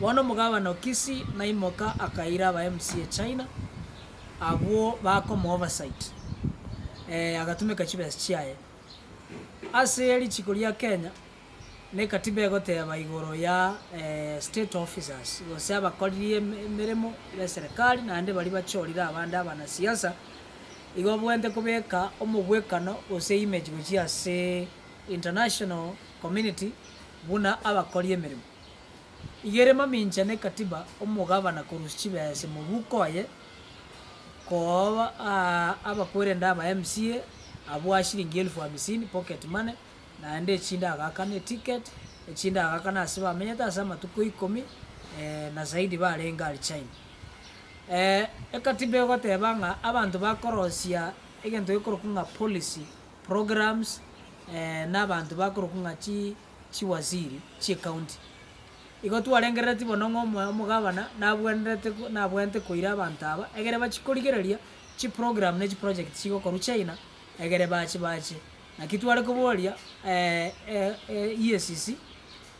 Bono omogabana o Kisii naimoka akaira aba MCA China, abwo bakomo oversight, agatumeka chibesa chiaye. Ase richiko ria Kenya, na ekatiba egoteba igoro ya state officers gose abakoriri emeremo b'eserekari naende baria bachorire abande abanasiasa, igo babwenerete kobeka omogwekano gose image gochia ase international community buna abakori emeremo. Iga ere mamincha na ekatiba omogabana korusia chibesa mobuko oye kooba abakwerende aba MCA abwo a shilingi elfu hamsini pocket money naende echinde agaakana eticket, echinde agaakana ase bamenyete ase amatuko ikomi na zaidi barenge aria China. Ekatiba egoteba ng'a abanto bakorosia egento gekorokwa ng'a policy, programs na abanto bakorokwa ng'a chi chiwaziri chi'ecounty. Igo twarengereretie bono ng'a omo omogabana nabwenerete nabwenerete koira abanto aba egere bachie korigereria chiprogram ne chiproject chigokorwa China egere bache bache. Naki tware koboria EACC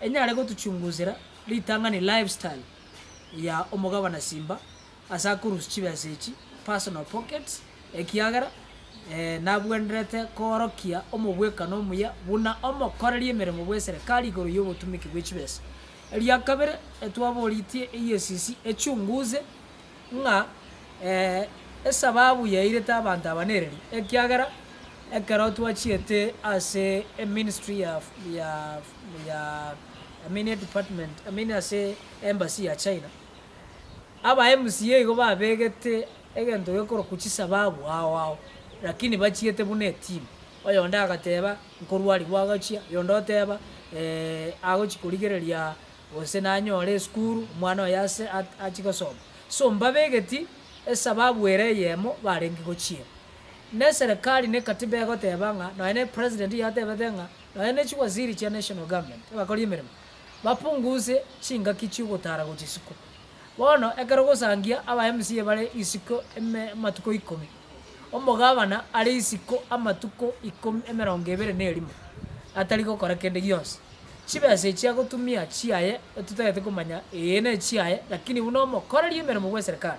enyare gotochungusera ritang'ani lifestyle ya omogabana Simba ase akorusia chibesa echi personal pockets ekiagera nabwenerete koorokia omobwekano omuya buna omokoreri emeremo bw'eserekari igoro y'obotumiki bwe chibesa. Eria kabere etwaboritie EACC echunguze ng'a esababu yairete abanto aba nereri, ekiagera ekero twachiete ase eministry ya ya ya I mean edepartment I mean ase embassy ya China, aba MCA igo babegete egento gekorokwa chisababu ao ao, lakini bachiete buna eteam, oyonde agateba nkorwariwa agochia, oyonde oteba agochia korigereria gose nanyore esukuru omwana oye ase achie gosoma. So mbabegeti esababu ere eyemo barenge gochiera. Na eserekari na ekatiba egoteba ng'a nonya na epresident yatebete ng'a nonya na chiwaziri chia national government abakori emeremo, bapunguse chingaki chiogotara gochia isiko. Bono ekero ogosangia aba MCA bare isiko eme amatuko ikomi, omogabana are isiko amatuko ikomi emerongo ebere na erimo, atari gokora kende gionsi. Chibesa echi agotumia chiaye totagete komanya ee nechiaye lakini buna omokoreri emeremo bwa eserekari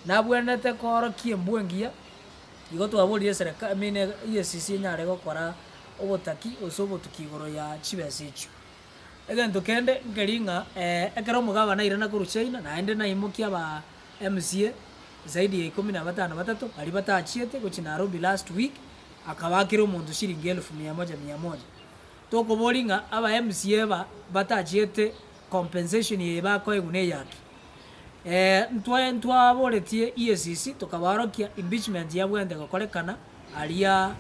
nabwenerete koorokia embwa engiya igo twaborire esereka I mean EACC enyare gokora obotaki gose obotuki igoro ya chibesa echio. Egento kende nkeri ng'a ekero omogabana airana korwa China naende naimokia aba MCA zaidi ya ikomi na batano batato baria batachiete gochia Nairobi last week akabakera omonto shilingi elfu mia moja mia moja. Tokoboria ng'a aba MCA aba batachiete compensation eye bakoegwa na eyaki. Ntwe ntwaboretie EACC tokabaorokia impeachment yabwenerete gokorekana aria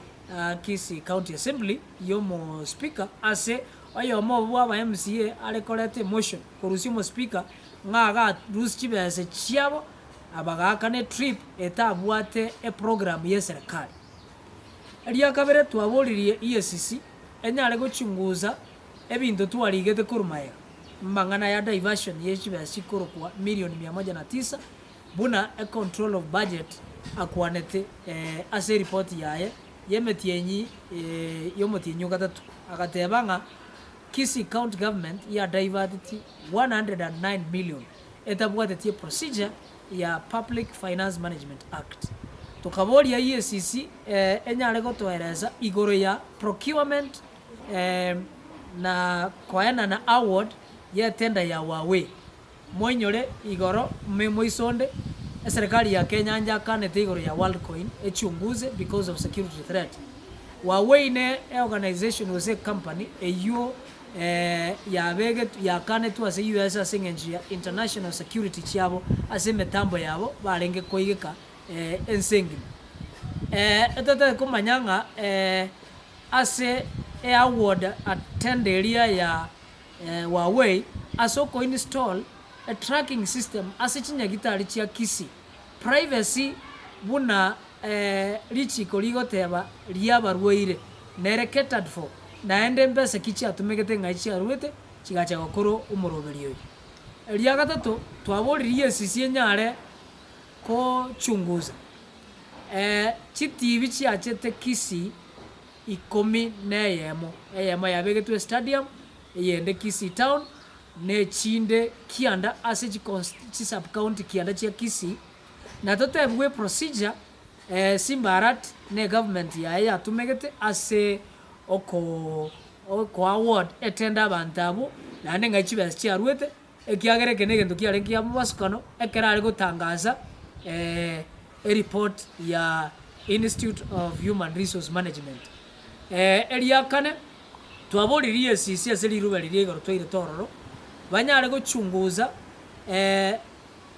Kisii County Assembly ya omo speaker ase oyomo obo bwa aba MCA are koreta emotion korusia omo speaker ng'a agarusia chibesa chiabo abagaakana etrip etabwate eprogram ya eserekari. Eria kabere twaboririe EACC enyare gochunguza ebinto twarigete korwa magega, amang'ana ya diversion ye chibesa chikorokwa million mia moja na tisa buna econtrol of budget akwanete ase eripoti yaye y'emetienyi y'omotienyi ogatato agateba ng'a Kisii County Government yadiverteti 109 million etabwatetie procedure ya Public Finance Management Act. Tokaboria EACC enyare gotoeresa igoro ya procurement na koenana award y'etender ya Huawei. Moinyore igoro moisonde, eserekari ya Kenya njakanete igoro ya Worldcoin echunguze because of security threat. Huawei ne eorganization gose ecompany eyio yabegetwe yakanetwe ase US ase eng'encho ya international security chiabo ase emetambo yabo barenge koigeka ense engima. Etotari komanya ng'a ase eaward tender eria ya Huawei ase okoinstall etracking system ase chinyagitari chia Kisii, privacy buna richiko rigoteba riabarwaire nere catered for naende mbesa ki chiatumegete ng'ai chiaruete chigacha gokora omoroberio oyo. Eria gatato twaboririe esisi enyare kochunguza chitibi chiachete Kisii ikomi na eyemo, eyemo yabegetwe estadium, eyende Kisii town. na echinde kianda ase chicons chisubcounty kianda chia Kisii, na totebigwe eprocedure Simba Arati na egovernment yaye yatumegete ase oko okoaward etender abanto abwo, naende ng'ai chibesa chiaruete, ekiagera eke na egento kiarenge kia mobasukano, ekero are gotangasa ereport ya Institute of Human Resource Management. Eria kane, twaboririe esisi ase riruba riria igoro twairete ororo, banyare gochunguza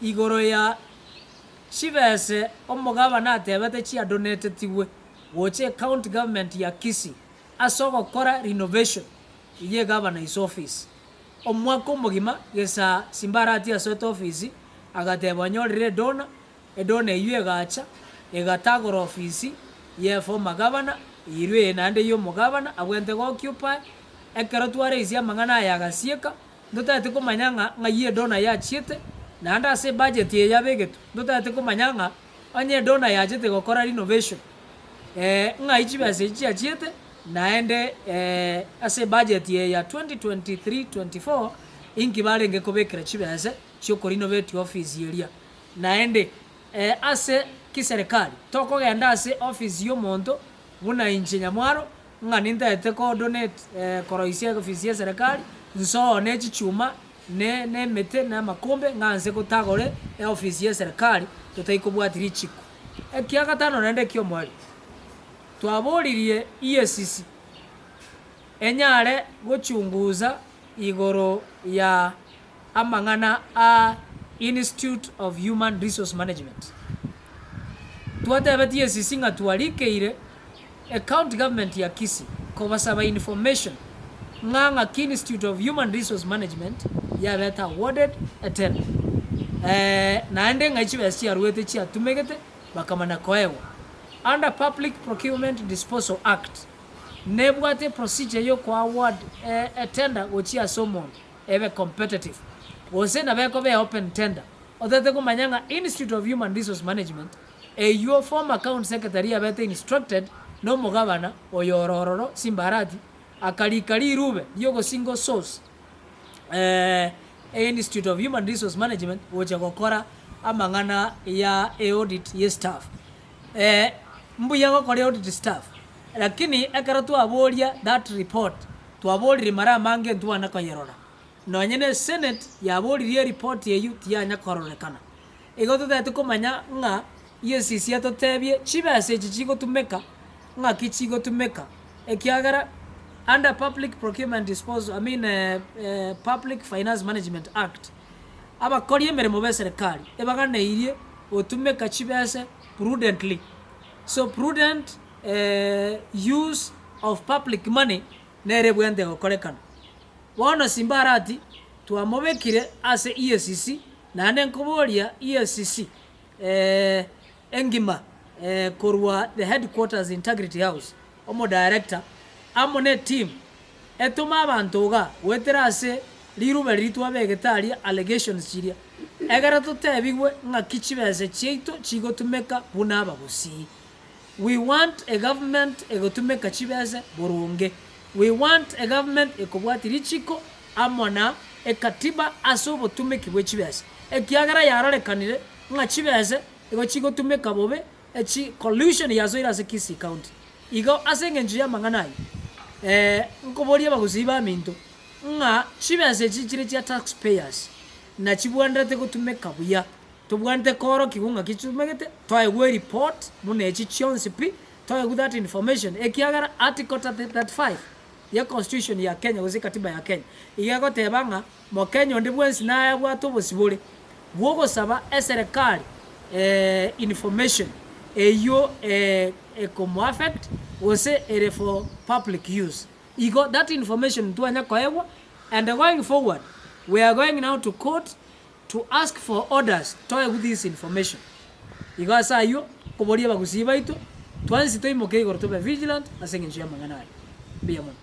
igoro ya chibese omogabana atebete chiadonetetigwe gocha ecounty government ya Kisii ase ogokora renovation ye governor's office. Omwaka omogima gesa Simbarati asoete ofisi agateba onyorire edona, edona eyio egacha egatagora ofisi ye former governor eirwe eye naende ya omogavana abwenerete go occupy. Ekero twareisia amang'ana aya agasieka, ntotagete komanya ng'a ng'ai edona yachiete, naende ase ebudget eye yabegetwe, ntotagete komanya ng'a onye edona yachete gokora renovation ng'ai chibesa echi chiachiete, naende ase ebudget eye ya 2023/24 inki barenge kobekera chibesa chiokorenovate office eria. Naende ase kiserikali tokogenda ase office ya omonto buna inche nyamwaro ng'a nintagete ko donate koroisia office ya eserekari nsoone chichuma ne ne emete na amakombe ng'a nse gotagore eoffice ya eserekari totari kobwatia richiko. Ekia gatano naende ekiomoerio, twaboririe EACC enyare gochunguza igoro ya amang'ana a Institute of Human Resource Management. Twatebetie EACC ng'a twarikeire ecounty government ya Kisii kobasaba information ng'a ng'aki Institute of Human Resource Management yabete awarded etender naende ng'ai chibesa chiaruete chiatumegete bakamana koegwa. Under Public Procurement Disposal Act nebwate eprocedure yokoaward etender gochia ase omonto ebe competitive gose nabo ekoba e open tender otagete komanya ng'a Institute of Human Resource Management eywo former county secretary yabete instructed na omogabana oyo ore ororo Simba Arati akarika rirube riogosingo source Institute of Human Resource Management gocha gokora amang'ana ya eaudit ye staff. Mbuya gokora eaudit staff lakini ekero twaboria that report twaborire mara amange ntwana koyerora. Nonye ne senate yaboririe ereport eywo tiyanya kororekana. Igo totagete komanya ng'a EACC etotebie chibesa echi chigotumeka ng'aki chigotumeka ekiagera under Public Procurement Disposal I mean Public Finance Management Act, abakori emeremo ba eserekari ebaganeirie gotumeka chibesa prudently. So prudent use of public money nere ebwenerete gokorekana. Bono Simbarati twamobekire ase EACC Naende nkoboria EACC engima korwa the headquarters Integrity House, omodirector amo ne team etome abanto iga goetera ase riruba riria twabegete aria allegations chiria egere totebigwe ng'aki chibesa chiaito chigotumeka buna abagusii. We want a government egotumeka chibesa boronge. We want a government ekobwatia richiko amo na ekatiba ase obotumeki bwe chibesa, ekiagera yarorekanire ng'a chibesa igo chigotumeka bobe, echi collusion yasoire ase Kisii County. Igo ase eng'encho y'amang'ana ayio, nkoboria abagusii baminto ng'a chibesa echi chire chia tax payers na chibwenerete gotumeka buya, tobwenerete koorokigwa ng'aki chitumegete, toegwe ereport buna echi chionsi pi, toegwe that information ekiagera article 35 ye constitution ya Kenya gose katiba ya Kenya, iga egoteba ng'a mokenya onde bwensi naye abwate obosibore bw'ogosaba eserekari information eywo ekomo affect gose ere for public use. Igo that information ntwanya koegwa and going forward we are going now to court to ask for orders toegwe this information. Igo ase ayio nkoboria abagusii baito twensi toimoke igoro tobe vigilant ase eng'encho y'amang'ana aya. Mbuya mono.